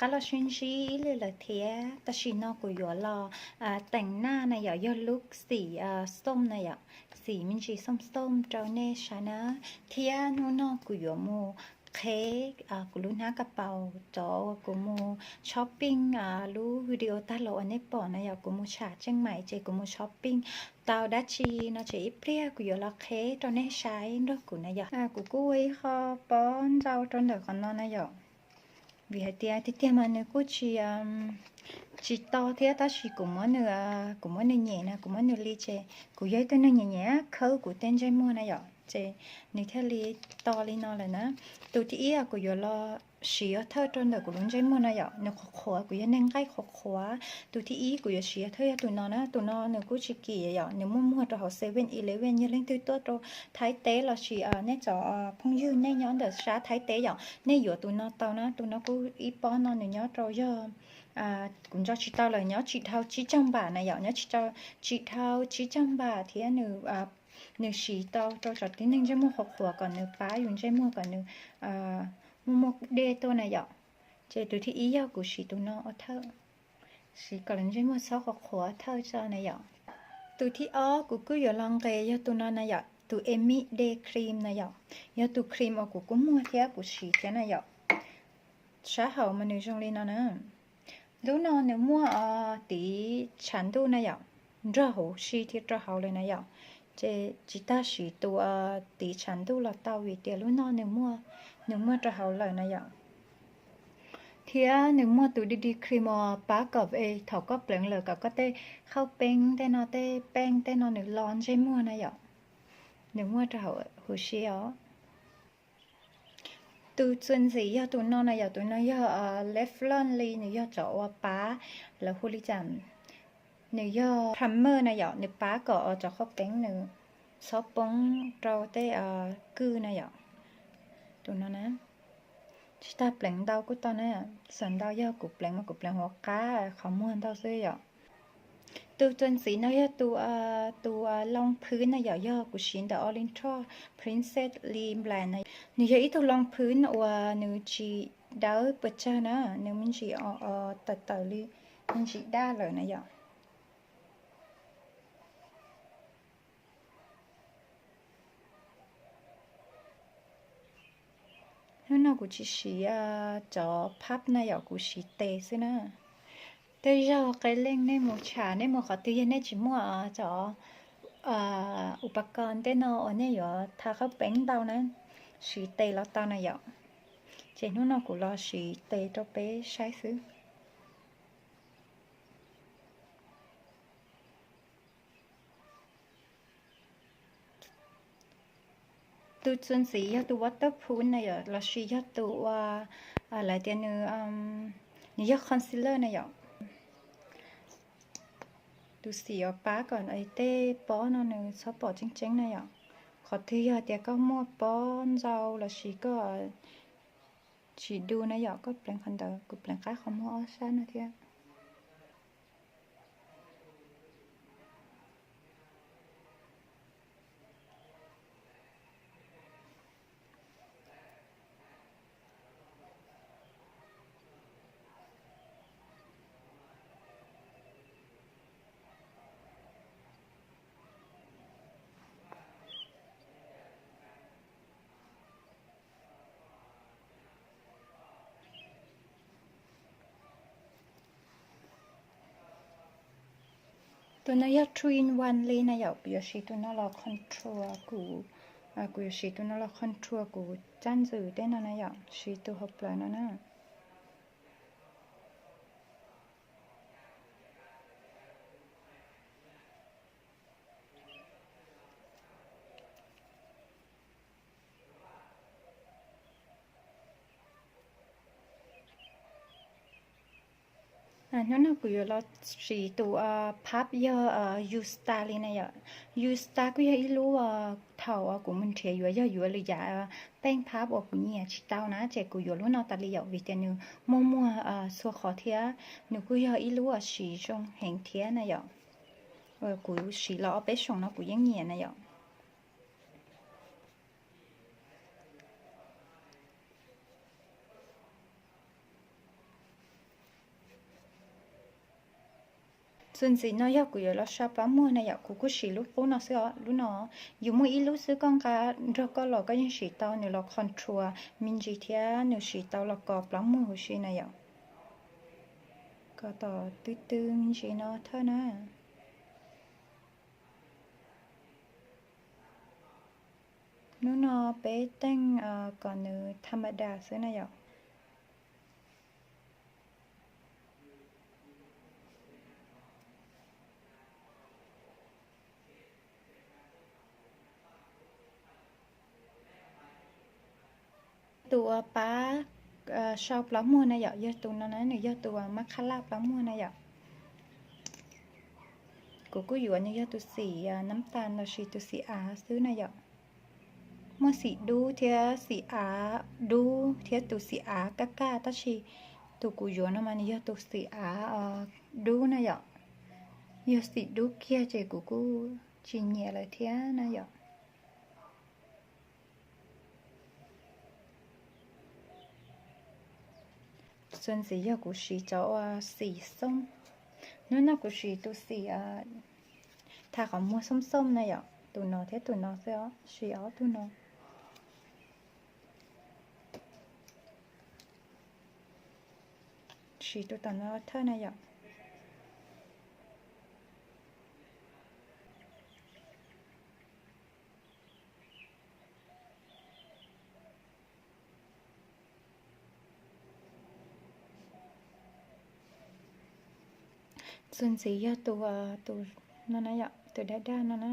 Qab los sib ntsib ib li lawm thiab, tam sim no kuv yuav los teem naj na yom, yog lub xim xoom na yom, xim me ntsis xoom xoom rau nej saib na. Thiab hnub no kuv yuav mus qheb kuv lub hnab kas paus cov uas kuv mus shopping lub video tag los uas nej pom na yom, kuv mus tsham Tsheej Maim ces kuv mus shopping tau dab tsi no ces ib pliag kuv yuav los qheb rau nej saib nrog kuv na yom. Kuv kuj ua ib qho pob ntau rau ntawm qhov no na yom. Vim hais tias tiag tiag mas nws kuj tsis, tsis to thiab, tab sis kuv muab nws, kuv muab nws nyem na, kuv muab nws li ces kuv yog ib tug neeg nyem nyem khawb kuv tej ntsej muag na yom, ces nws thiaj li to li no lawm na. Tus thib ib kuv yuav los siv ua thawj rau ntawm kuv lub ntsej muag na yom, nws qhuav qhuav, kuv yog neeg nqaij qhuav qhuav. Tus thib ib kuv yuav siv ua thawj yog tus no na, tus no nws kuj tsis kim yom, nws muaj muag rau hauv Seven Eleven, yog leej twg tuaj rau Thaib teb lossis nej cov phooj ywg nej nyob ntawm sab Thaib teb yom, nej yuav tus no tau na, tus no kuj ib pob no nws nyob rau yog, kuv ntso tsis tau lawm, nyob tsis dhau tsib caug npam na yom, nyob tsis dhau tsib caug npam thiab nws, nws siv tau rau cov tib neeg ntsej muag qhuav qhuav kom nws pab yus ntsej muag kom nws muaj muaj dej tuaj na yom. Ces tus thib ib yog kuv siv tus no ua thawj, siv kom lawv ntsej muag txhob qhuav qhuav thawj tso na yom. Tus thib ob kuv kuj yuav los nqes yog tus no na yom, tus Amy Day Cream na yom, yog tus cream uas kuv kuj muag thiab kuv siv thiab na yom. Sab hauv mas nws zoo li no na. Lub no nws muaj tiv tshav ntuj na yom, nrog huv si thiab rau hauv lawm na yom. Ces tsis tas siv tus tiv tshav ntuj los tau vim tias lub no nws muaj, nws muaj rau hauv lawm na yom. Thiab nws muaj tus D D cream uas pab kom thaum koj pleev lawm kom koj tej khauj peeb tej no, tej peej tej no nws lo ntsej muag na yom. Nws muaj rau hauv huv si os. Tus txuas ntxiv yog tus no na yom, tus no yog Revlon li, nws yog cov uas pab, lawv hu li cas, nws yog primer na yom, nws pab kom cov khauj peeb nws txhob poob rau tej kwj na yom. Tus no na, tsis tas pleev ntau kuj tau na, xam ntau yog kuv pleev mas kuv pleev hauv qab qhov muag ntau xwb yom. Tus txuas ntxiv no yog tus, tus loo phwb na yom, yog kuv siv ntawm Orlintrol Princess Li Blan na. Nws yog ib tug loo phwb uas nws tsis dawb pes tsawg na, nws me ntsis tawm tawm li, me ntsis daj lawm na yom. Hnub no kuv tsis siv cov pab na yom, kuv siv tes xwb na. Tej zaug qee leej nej mus tsham, nej mus qhov twg yog nej tsis muaj cov upakoos tej no uas nej yuav tha khauj peeb ntau na, siv tes los tau na yom. Ces hnub no kuv los siv tes rau peb saib xwb. Tus txuas ntxiv yog tus waterproof na yom, lossis yog tus uas lawv tias nws, nws yog concealer na yom. Tus xim uas pab kom tej pob no nws txhob pom tseeb tseeb na yom. Qhov twg yog tias koj muaj pob ntau lossis koj tsis du na yom, koj pleev qhov ntawd, kuv pleev qab qhov muag ob sab no thiab. Tus no yog two in one li na yom, kuv yuav siv tus no los contour kuv, kuv yuav siv tus no los contour kuv tsab ntxwm tej no na yom, siv tus hauv plawv no na. Hnub no kuv yuav los siv tus pab yog Youthstar li na yom. Youthstar kuj yog ib lub thaum kuv mus nrhiav yuav yog yuav lwm yam peej pab uas kuv nyiam tsis tau na ces kuv yuav lub no tas li yom, vim tias nws muaj muag txhua qhov thiab nws kuj yog ib lub uas siv zoo heev thiab na yom. Kuv siv los ob peb xyoos no kuv yeej nyiam na yom. Tus ntxiv no yog kuv yuav los sau plaub muag na yom, kuv kuj siv lub qub no xwb os. Lub no yus muaj ib lub xwb koj nqa nrog koj los koj yeej siv tau, nws los contour me ntsis thiab nws siv tau los kos plaub muag huv si na yom. Kos tom twb twb me ntsis no thawj na. Hnub no peb teej kom nws tha ma das xwb na yom. Tus uas pab sau plaub muag na yom, yog tus no na, nws yog tus uas mab khab laj plaub muag na yom. Kuv kuj yuav nws yog tus xim nab tas los sis tus xim av xwb na yom. Muaj xim dub thiab xim av dub thiab tus xim av kaj kaj, tab sis tus kuv yuav no mas nws yog tus xim av dub na yom. Yog xim dub kiag ces kuv kuj tsis nyiam lawm thiab na yom. Xwm ntxiv yog kuv siv cov uas xim xoob. Hnub no kuv siv tus xim tha qhov muag xoob xoob na yom, tus no thiab tus no xwb os, siv ob tug no. Siv tus tom no thawj na yom. Xwm ntxiv yog tus, tus no na yom, tus daj daj no na.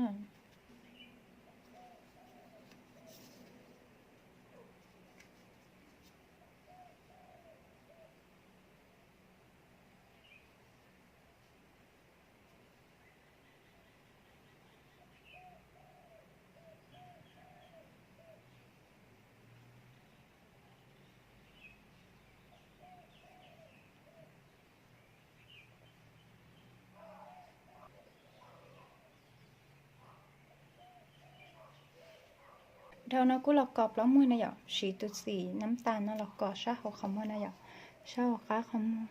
Dhau no kuj los kos plaub muag na yom, siv tus xim nab tas no los kos sab hauv qhov muag na yom, sab hauv qab qhov muag.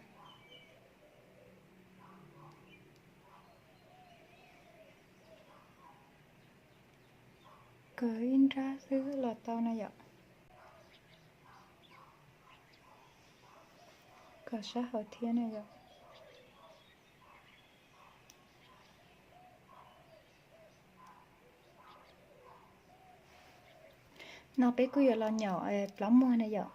Kos ib nrab xwb los tau na yom. Kos sab hauv thiab na yom. No peb kuj yuav los nyaum plaub muag na yom.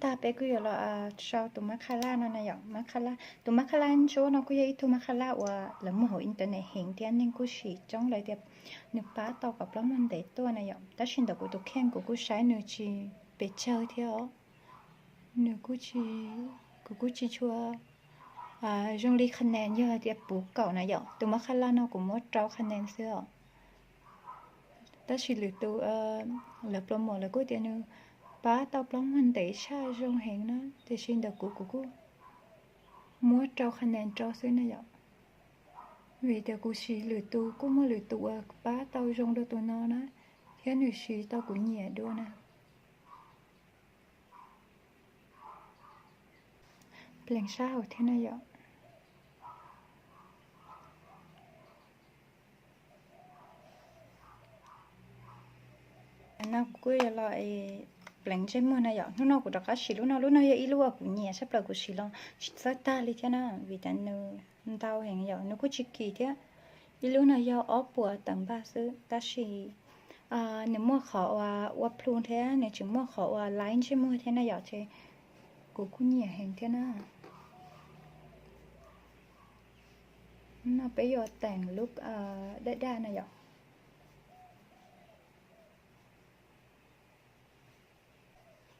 Tag peb kuj yuav los sau tus mab kha laj no na yom, mab kha laj, tus mab kha laj ntsuab no kuj yog ib tug mab kha laj uas lawv muag hauv internet heev thiab neeg kuj siv coob lawm tias nws pab tau kom plaub muag ntev tuaj na yom. Tab sis ntawm kuv tus kheej kuv kuj saib nws tsis pes tsawg thiab os. Nws kuj tsis, kuv kuj tsis tshua zoo li qha nes, yog hais tias puv kaum na yom, tus mab kha laj no kuv muab rau qha nes xwb os. Tab sis lwm tus lawv promote lawv kuj tias nws pab tau plaub muag ntev tshaj zoo heev na, tiam sis ntawm kuv kuv kuj muab rau qha nes rau xwb na yom. Vim tias kuv siv lwm tus kuj muaj lwm tus uas pab tau zoo dua tus no na, thiab nws siv tau kuv nyiam dua na. Pleev sab hauv thiab na yom. No kuv kuj yuav los pleev ntsej muag na yom. Hnub no kuv rov qab siv lub no, lub no yog ib lub uas kuv nyiam tshaj plaws, kuv siv los tsis txawj tag li thiab na, vim tias nws ntau heev yom, nws kuj tsis kim thiab. Ib lub no yog ob puas tawm npaj xwb, tab sis nws muaj qhov uas ua plhu thiab nws tseem muaj qhov uas laib ntsej muag thiab na yom, ces kuv kuj nyiam heev thiab na. No peb yuav teem lub daj daj na yom.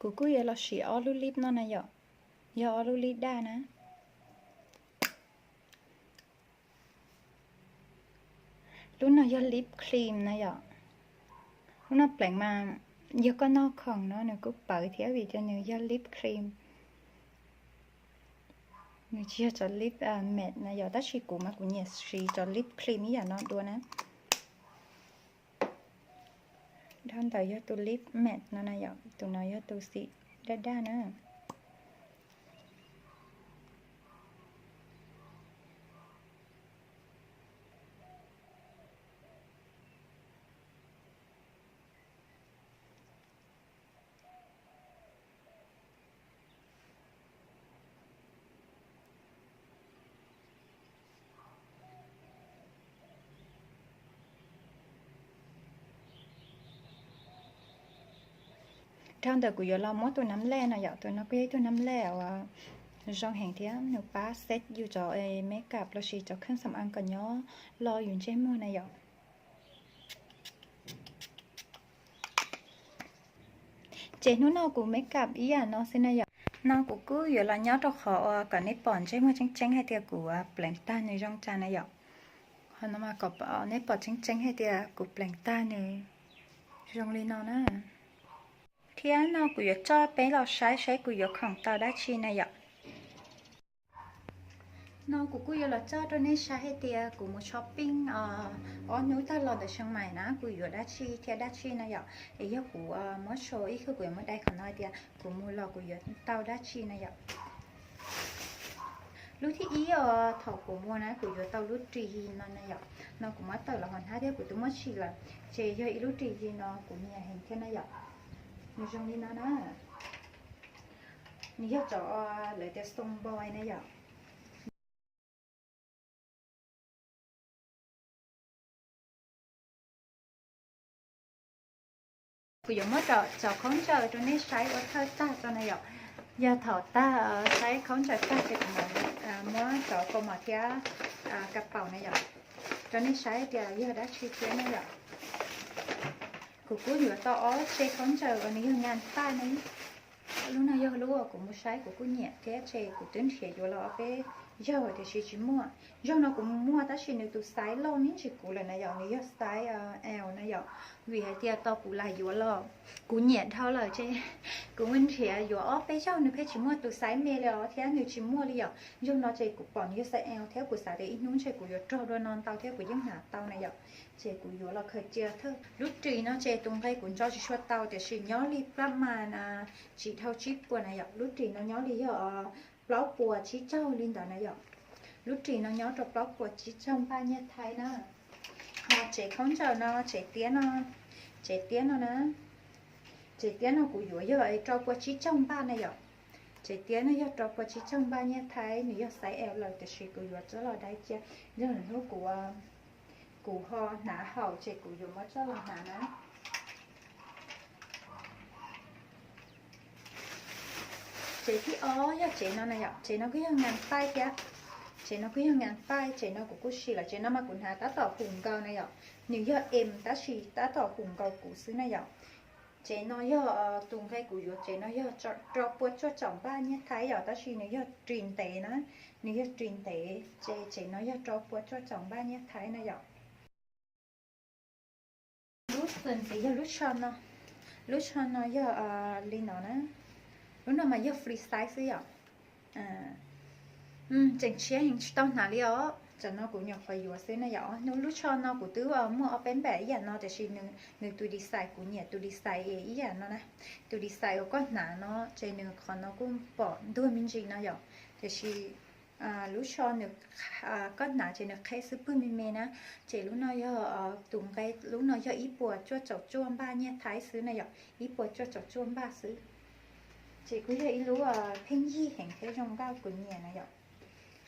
Kuv kuj yuav los siv ob lub lip no na yom, yog ob lub lip daj na. Lub no yog lip cream na yom. Lub no pleev mas yog koj noj khoom no nws kuj pawv thiab vim tias nws yog lip cream. Nws tsis yog cov lip matte na yom, tab sis kuv mas kuv nyiam siv cov lip cream ib yam no dua na. Dhau ntawm yog tus lip matte no na yom, tus no yog tus xim daj daj na. Dhau ntawm kuv yuav los muab tus nab lej no yom, tus no kuj yog ib tug nab lej uas zoo heev thiab nws pab set yus cov makeup lossis cov kheej xam as kom nyob lo yus ntsej muag na yom. Ces hnub no kuv makeup ib yam no xwb na yom. No kuv kuj yuav los nyob rau qhov uas kom nej pom ntsej muag tseeb tseeb hais tias kuv pleev tag nws zoo cas na yom. Qhov no mas kom nej pom tseeb tseeb hais tias kuv pleev tag nws zoo li no na. Thiab no kuv yuav coj peb los saib saib kuv yuav khoom tau dab tsi na yom. No kuv kuj yuav los coj rau nej saib hais tias kuv mus shopping ob hnub tag los ntawm Xeev Maim na kuv yuav dab tsi thiab dab tsi na yom. Es yog kuv muab show ib khub kuv yuav muab dai qhov no hais tias kuv mus los kuv yuav tau dab tsi na yom. Lub thib ib os, thaum kuv mus na kuv yuav tau lub ris no na yom. No kuv muab tawm los hauv hnab thiab kuv twb muab tsim lawm. Ces yog ib lub ris no kuv nyiam heev thiab na yom. Nws zoo li no na. Nws yog cov lawv tias xoo npoi na yom. Kuv yuav muab cov khaub ncaws rau nej saib ua thawj tag tso na yom. Yog thaum tag saib khaub ncaws tag ces kuv mam muab cov kaus mom thiab kas paum na yom, rau nej saib tias yog dab tsi thiab na yom. Kuv kuj yuav tau ob tse khaub ncaws uas nws yog nkas npaj na. Lub no yog lub uas kuv mus saib kuv kuj nyiam thiab ces kuv twb nrhiav yuav los ob peb zaug tiam sis tsis muaj. Zaug no kuv mus muag tab sis nws tus xaiv loj me ntsis kuv lawm na yom, nws yog xaiv L na yom. Vim hais tias tau kuv lam yuav los kuv nyiam dhau lawm ces kuv mus nrhiav yuav ob peb zaug nws pheej tsis muaj tus xaiv me li os thiab nws tsis muaj li yom. Zaug no ces kuv pom nws yog xaiv L thiab kuv xav tias ib hnub ntshe kuv yuav rog dua no ntau thiab kuv yeej hnav tau na yom. Ces kuv yuav los khaws cia thawj. Lub ris no ces tus nqe kuv ntso tsis tshua tau tiam sis nyob li plab mas na, tsis dhau tsib puas na yom. Lub ris no nyob li yog plaub puas tsib caug li ntawd na yom. Lub ris no nyob rau plaub puas tsib caug npaj nyiaj Thaib na. Ho tsev khaub ncaws no, tsev tiab no, tsev tiab no na, tsev tiab no kuv yuav yog rau puas tsib caug npaj na yom. Tsev tiab no yog rau puas tsib caug npaj nyiaj Thaib, nws yog xaiv L lawm tiam sis kuv yuav txoj los dai cia, yog hnub kuv, kuv ho hnav haum ces kuv yuav muab txoj los hnav na. Tsev thib ob yog tsev no na yom, tsev no kuj yog nkas npaj thiab. Tsev no kuj yog nkas npaj, tsev no kuv kuj siv lawm, tsev no mas kuv hnav tab tom hum nkaus na yom. Nws yog M tab sis tab tom hum nkaus kuv xwb na yom. Tsev no yog tus nqe kuv yuav, tsev no yog rau puas cuaj caum npaj nyiaj Thaib yom, tab sis nws yog ris ntev na, nws yog ris ntev ces tsev no yog rau puas cuaj caum npaj nyiaj Thaib na yom. Lub txuas ntxiv yog lub tsho no, lub tsho no yog li no na, lub no mas yog free size xwb yom. Tseem tshiab heev tsis tau hnav li os, tsam no kuv nyuam qhuav yuav xwb na yom. Lub tsho no kuv twb muaj ob peb npaim ib yam no tiam sis nws tus design kuv nyiam tus design ib yam no na. Tus design uas koj hnav no ces nws qhov no kuj pom ntuag me ntsis no yom, tiam sis lub tsho nws, koj hnav ces nws qheb xwb pwg me me na. Ces lub no yog tus nqe, lub no yog ib puas cuaj caum cuaj npaj nyiaj Thaib xwb na yom, ib puas cuaj caum cuaj npaj xwb. Ces kuj yog ib lub pheej yig heev thiab zoo nkauj kuv nyiam na yom,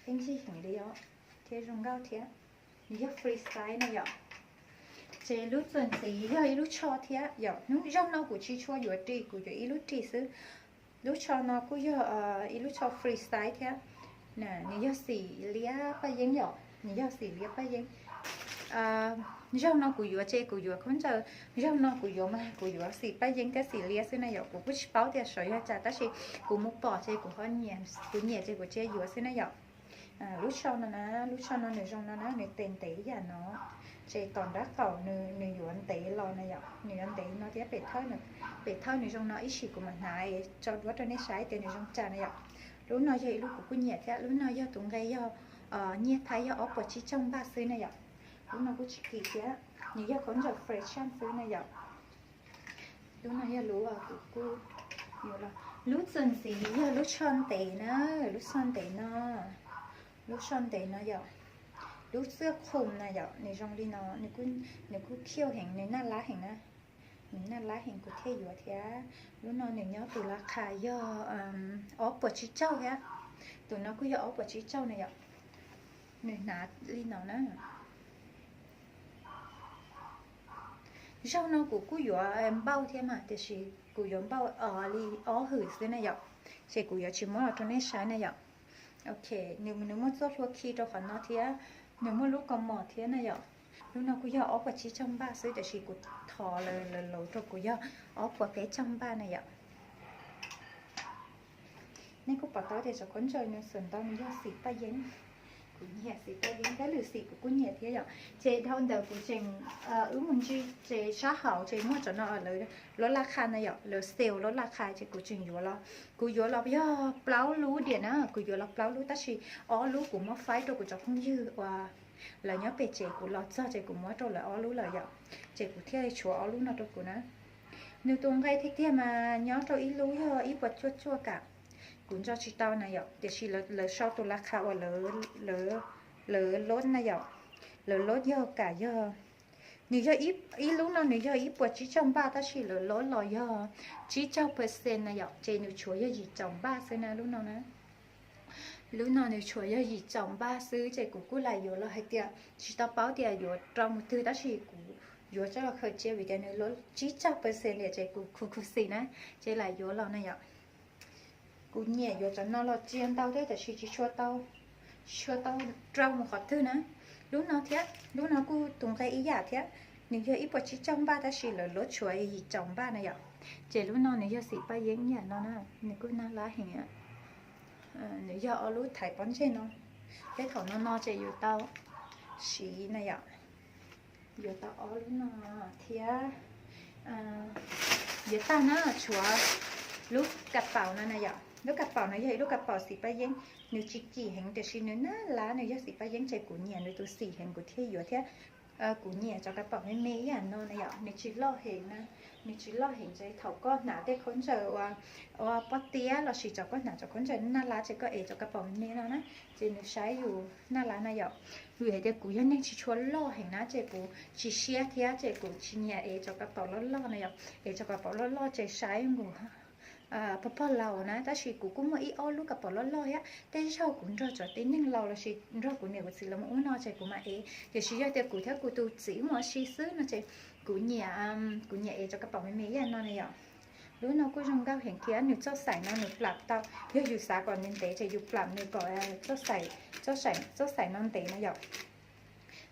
pheej yig heev li os, thiab zoo nkauj thiab. Nws yog free size na yom. Ces lub txuas ntxiv yog ib lub tsho thiab yom, hnub zaug no kuv tsis tshua yuav ris, kuv yuav ib lub ris xwb. Lub tsho no kuj yog ib lub tsho free size thiab. Nws yog xim liab paj yeeb yom, nws yog xim liab paj yeeb. Zaug no kuv yuav ces kuv yuav khaub ncaws, zaug no kuv yuav mas kuv yuav xim paj yeeb thiab xim liab xwb na yom, kuv kuj tsis paub tias saum yog cas tab sis kuv mus pom ces kuv ho nyiam, kuv nyiam ces kuv cia yuav xwb na yom. Lub tsho no na, lub tsho no nws zoo no na, nws tes ntev ib yam no. Ces tom nrab qaum nws yuav ntev los na yom, nws yuav ntev no thiab pem thawj, pem thawj nws zoo no, ib sim kuv mam hnav tso duab rau nej saib tias nws zoo cas na yom. Lub no yog ib lub kuv kuj nyiam thiab, lub no yog tus nqe yog nyiaj Thaib yog ob puas tsib caug npaj xwb na yom. Lub no kuj tsis kim thiab, nws yog khaub ncaws fresh xwb na yom. Lub no yog lub kuv kuj yuav los. Lub txuas ntxiv yog lub tsho ntev na, lub tsho ntev no, lub tsho ntev no yom. Lub xwb khum na yom, nws zoo li no, nws kuj khiu heev, nws naj lab heev na. Nws naj lab heev kuv thiaj yuav thiab. Lub no nws nyob tus la qha yog ob puas tsib caug thiab. Tus no kuj yog ob puas tsib caug na yom. Nws hnav li no na. Zaug no kuv kuj yuav npauj thiab mas, tiam sis kuv yuav npauj li ob hwm xwb na yom. Ces kuv yuav tsis muab los rau nej saib na yom. Ok, nws muaj txoj hlua khi rau qhov no thiab, nws muaj lub kaus mom thiab na yom. Lub no kuj yog ob puas tsib caug npaj xwb, tiam sis kuv thov lawv lauj rau kuv yog ob puas peb caug npaj na yom. Nej kuj pom tau tias cov khaub ncaws nws xwm ntau nws yog xim paj yeeb. Kuv nyiam xim paj yeeb, tej lwm xim kuv kuj nyiam thiab yom. Ces dhau ntawd kuv tseem, wb mus ntsia ces sab hauv ces muaj cov no, lawv lub la qha na yom, lawv sale lub la qha ces kuv tseem yuav los. Kuv yuav los yog plaub lub diam na, kuv yuav los plaub lub tab sis ob lub kuv muab faib rau kuv cov phooj ywg uas lawv nyob pem tsev, kuv los txog ces kuv muab rau lawv ob lub lawm yom. Ces kuv thiaj li tshuav ob lub no rau kuv na. Nws tus nqe tiag tiag mas nyob rau ib lub yog ib puas cuaj cuaj kam. Kuv ntso tsis tau na yom, tiam sis lawv sau tus la qha uas lawv lod na yom. Lawv lod yog kam yog, nws yog, ib lub no nws yog ib puas tsib caug npaj tab sis lawv lod los yog tsib caug percent na yom, ces nws tshuav yog yim caum npaj xwb na lub no na. Lub no nws tshuav yog yim caum npaj xwb ces kuv kuj lam yuav los hais tias tsis tau paub tias yuav rau mus twg tab sis kuv yuav coj los khaws cia vim tias nws lod tsib caug percent li ces kuv khuv khuv xim na, ces lam yuav los na yom. Kuv nyiam yuav cov no los cia ntau thiab tiam sis tsis tshua tau, tsis tshua tau rau mus qhov twg na. Lub no thiab, lub no kuj tus nqe ib yam thiab, nws yog ib puas tsib caug npaj tab sis lawv lod tshuav yim caum npaj na yom. Ces lub no nws yog xim paj yeeb yam no na, nws kuj nag lab heev. Nws yog ob lub thaiv pob ntseg no, tej thaum no no ces yus tau siv na yom. Yuav tau ob lub no thiab. Yuav tag na, tshuav lub kas paum no na yom. Lub kas paum no yog ib lub kas paum xim paj yeeb, nws tsis kim heev tiam sis nws nag lab, nws yog xim paj yeeb ces kuv nyiam nws tus xim heev kuv thiaj yuav thiab. Kuv nyiam cov kas paum me me ib yam no na yom, nws tsis loj heev na, nws tsis loj heev ces thaum koj hnav tej khaub ncaws ua, ua pob tiab lossis cov koj hnav cov khaub ncaws nag lab ces koj ev cov kas paum me me no na, ces nws saib yus nag lab na yom. Vim hais tias kuv yog neeg tsis tshua loj heev na ces kuv tsis siab thiab ces kuv tsis nyiam ev cov kas paum loj loj na yom. Ev cov kas paum loj loj ces saib nkaus pog pog laus na, tab sis kuv kuj muaj ib ob lub kas paum loj loj thiab, tej zaug kuv nrog cov tib neeg laus lossis nrog kuv niam kuv txiv los mus ub no ces kuv mam ev, tiam sis yog tias kuv thiab kuv tus txiv mus ua si xwb no ces kuv nyiam, kuv nyiam ev cov kas paum me me ib yam no na yom. Lub no kuj zoo nkauj heev thiab nws txoj xaim no nws plam tau, yog yus xav kom nws ntev ces yus plam nws kom txoj xaim no ntev na yom.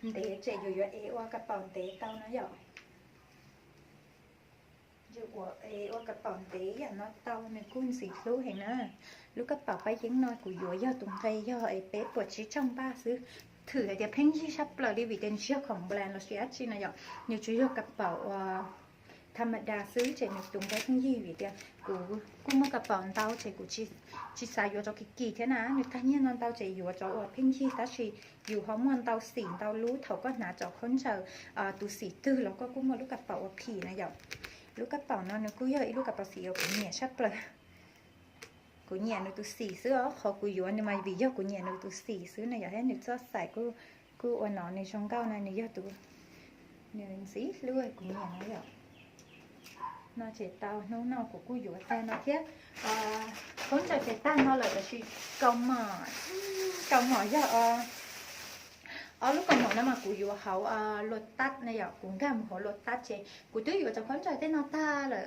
Ntev ces yus yuav ev ua kas paum ntev tau na yom. Yus ua, ev ua kas paum ntev yam no tau nws kuj ntxim hlub heev na. Lub kas paum paj yeeb no kuv yuav yog tus nqe yog peb puas tsib caug npaj xwb. Thwm hais tias pheej yig sab plaws li vim tias nws tsis yog khoom brand lossis dab tsi na yom, nws tsuas yog kas paum ua tha ma da xwb ces nws tus nqe pheej yig vim tias kuv kuj muaj kas paum ntau ces kuv tsis xav yuav cov kim kim thiab na, nws tag nyiaj no ntau ces yuav cov uas pheej yig tab sis yus ho muaj ntau xim ntau lub, thaum koj hnav cov khaub ncaws tus xim twg los koj kuj muaj lub kas paum ua phim na yom. Lub kas paum no nws kuj yog ib lub kas paum xim uas kuv nyiam sab plaws. Kuv nyiam nws tus xim xwb os, qhov kuv yuav nws mas vim yog kuv nyiam nws tus xim xwb na yom, thiab nws txoj xaim kuj ua no nws zoo nkauj na, nws yog tus, nws ntxim hlub kuv nyiam na yom. No ces tau hnub no kuv kuj yuav tag no thiab. Khaub ncaws ces tag no lawm tab sis kaus mom, kaus mom yog ob lub kaus mom no mas kuv yuav hauv Lotus na yom, kuv nkag mus hauv Lotus ces kuv twb yuav cov khaub ncaws tej no tag lawm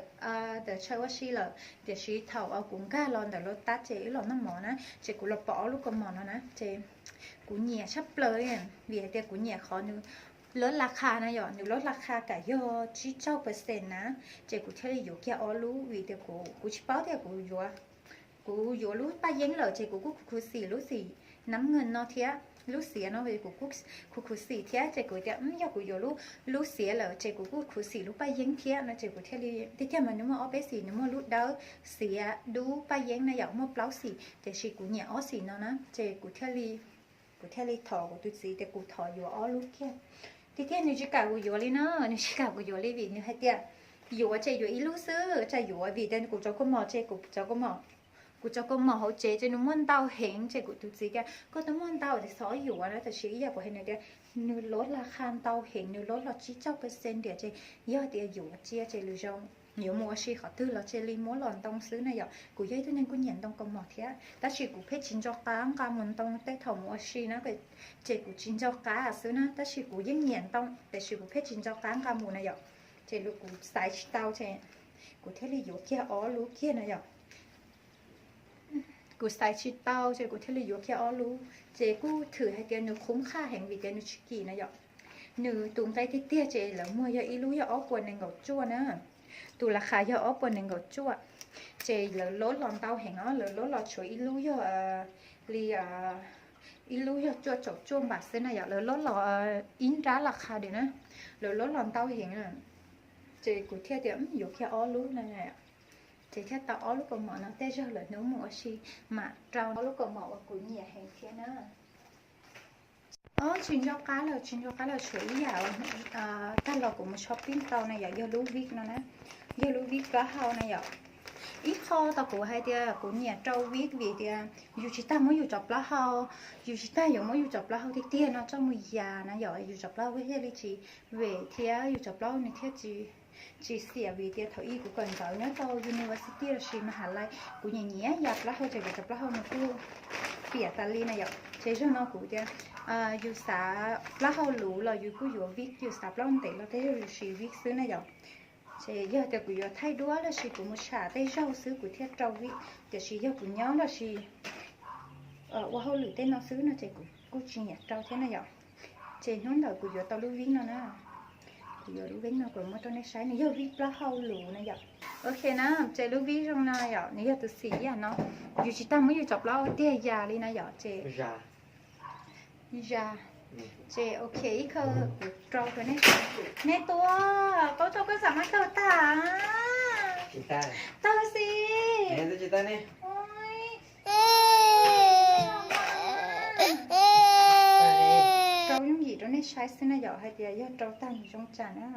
ntawm chaw ua si lawm, tiam sis thaum kuv nkag los ntawm Lotus ces wb los noj mov na ces kuv los pom ob lub kaus mom no na ces kuv nyiam tshaj plaws li, vim hais tias kuv nyiam qhov nws lub la qha na yom, nws lub la qha kam yog tsib caug percent na, ces kuv thiaj li yuav kiag ob lub vim tias kuv tsis paub tias kuv yuav, kuv yuav lub paj yeeb lawm ces kuv kuj khuv xim lub xim nab nkees no thiab. lub xiav no kuv kuj khuv khuv xim thiab ces kuv tias yog kuv yuav lub xiav lawm ces kuv kuj khuv xim lub paj yeeb thiab no ces kuv thiaj li, tiag tiag mas nws muaj ob peb xim, nws muaj lub dawb xiav dub paj yeeb na yom, muaj plaub xim tiam sis kuv nyiam ob xim no na ces kuv thiaj li, kuv thiaj li thov kuv tus txiv tias kuv thov yuav ob lub kiag. Tiag tiag nws tsis kam kuv yuav li na, nws tsis kam kuv yuav li vim nws hais tias yuav ces yuav ib lub xwb, tsam yuav vim tias kuv tso kua mom ces kuv tso kua mom, kuv tso kua mom hauv tsev ces nws muaj ntau heev ces kuv tus txiv tias koj twb muaj ntau ces xav yuav na, tab sis ib yam kuv hais nws tias nws lub la kha ntau heev, nws lub los tsib caug percent ntiam ces yog tias yuav cia ces lwm zaus yuav mus ua si qhov twg los cia li muab los ntoo xwb na yom. Kuv yog ib tug neeg kuj nyiam ntoo kaus mom thiab tab sis kuv pheej tsis nco qab nqa mus ntoo tej thaum mus ua si na, ces kuv tsis nco qab xwb na, tab sis kuv yeej nyiam ntoo tiam sis kuv pheej tsis nco qab nqa mus na yom. Ces kuv xaiv tsis tau ces kuv thiaj li yuav kiag ob lub kiag na yom. Kuv xaiv tsis tau ces kuv thiaj li yuav kiag ob lub ces kuj thwm hais tias nws khub qhaj heev vim tias nws tsis kim na yom. Nws tus nqe tiag tiag ces lawv muag yog ib lub yog ob puas nees nkaum cuaj na, tus la kha yog ob puas nees nkaum cuaj ces lawv lub los ntau heev os, lawv lub los tshuav ib lub yog li ib lub yog cuaj caum cuaj npam xwb na yom, lawv lub los ib nrab la kha diam na, lawv lub los ntau heev na. Ces kuv thiaj tias yuav kiag ob lub na, ces thiaj tau ob lub kaus mom no, tej zaug lawm hnub mus ua si mam rau ob lub kaus mom uas kuv nyiam heev thiab na. Ob, tsis nco qab lawm, tsis nco qab lawm, tshuav ib yam tag los kuv mus shopping tau na yom, yog lub vij no na, yog lub vij plaub hau na yom. Ib qho tau kuv hais tias kuv nyiam rau vij vim tias yus tsis tas muab yus cov plaub hau, yus tsis tas yuav muab yus cov plaub hau tiag tiag no coj mus yas na yom, yus cov plaub hau thiaj li tsis vem thiab yus cov plaub hau nws thiaj tsis xiam vim tias thaum ub kuv kawm ntawv nyob rau university los sis ma ha lais kuv nyiam nyiam yas plaub hau ces kuv cov plaub hau nws kuj piam tas li na yom. Ces zaum no kuv tias yus xav plaub hau luv los yus kuj yuav vij, yus xav plaub hau ntev los tej zaug yus siv vij xwb na yom. Ces yog tias kuv yuav thaij duab los sis kuv mus tsham tej zaug xwb kuv thiaj rau vij, tiam sis yog kuv nyob los sis ua hauj lwm tej no xwb no ces kuv kuj tsis nyiam rau thiab na yom. Ces hnub ntawd kuv yuav tau lub vij no na, kuv yuav lub vij no kuv muab rau nej saib, nws yog vij plaub hau luv na yom. Ok na, ces lub vij zoo no yom, nws yog tus xim ib yam no, yus tsis tas muab yus cov plaub hau tiag yas li na yom, ces ya, ces ok ib khawv kuv rau rau nej, nej tuaj, koj tuaj koj xam maj tawg tag, tawg xwb. Rau yooj yim rau nej saib xwb na yom, hais tias yog rau tag nws zoo tsam na.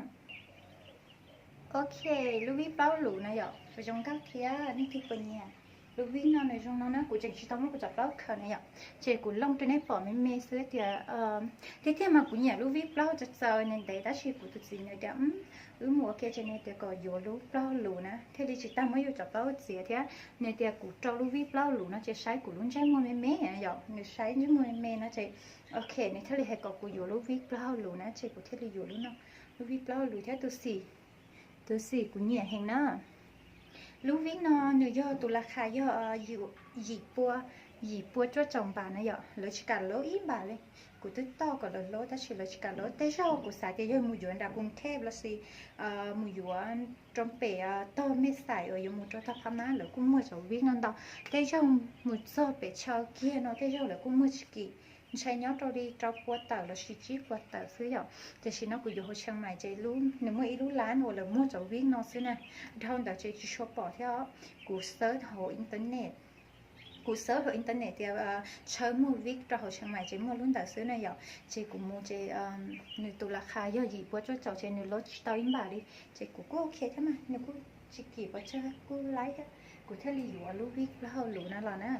Ok, lub vij plaub luv na yom, zoo nkauj thiab, nej twg puas nyiam? Lub vij no nws zoo no na, kuv tseem tsis tau muab kuv cov plaub khaws na yom, ces kuv looj rau nej pom me me xwb tias, tiag tiag mas kuv nyiam lub vij plaub hau txawv txawv ntev ntev tab sis kuv tus txiv nws tias wb mus ua ke ces nws tias kom yuav lub plaub hau luv na, thiaj li tsis tas muab yus cov plaub hau txiav thiab. Nws tias kuv rau lub vij plaub hau luv no ces saib kuv lub ntsej muag me me na yom, nws saib ntsej muag me me no ces ok, nws thiaj li hais kom kuv yuav lub vij plaub hau luv na ces kuv thiaj li yuav lub no, lub vij plaub hau luv thiab tus xim, tus xim kuv nyiam heev na. Lub vij no nws yog tus la kha yog yim pua, yim pua cuaj caum npam na yom, lawv tsis kam lub ib npam li. Kuv twb toj kom lawv lub tab sis lawv tsis kam lub, tej zaug kuv xav tias yog mus yuav nram Koos Thej los sis mus yuav rau pem tog Mej Xais uas yuav mus rau tog Phab Mab lawv kuj muag cov vij no ntau, tej zaug mus txog pem chaw kiag no tej zaug lawv kuj muag tsis kim, ntshai nyob rau li rau pua tawm los sis tsib pua tawm xwb yom. Tiam sis no kuv yuav hauv Tsheej Maim ces nws muaj ib lub lab uas lawv muag cov vij no xwb na, dhau ntawd ces tsis tshua pom thiab. Kuv search hauv internet, kuv search hauv internet tias tshawb muag vij rau hauv Tsheej Maim ces muaj lub ntawd xwb na yom. Ces kuv mus ces nws tus la kha yog yim pua cuaj caum ces nws lub tsis tau ib npam li, ces kuv kuj ok thiab mas nws kuj tsis kim pov tseg kuj laib thiab, kuv thiaj li yuav lub vij plaub hau luv no los na.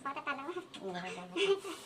Pov tau tas lawm.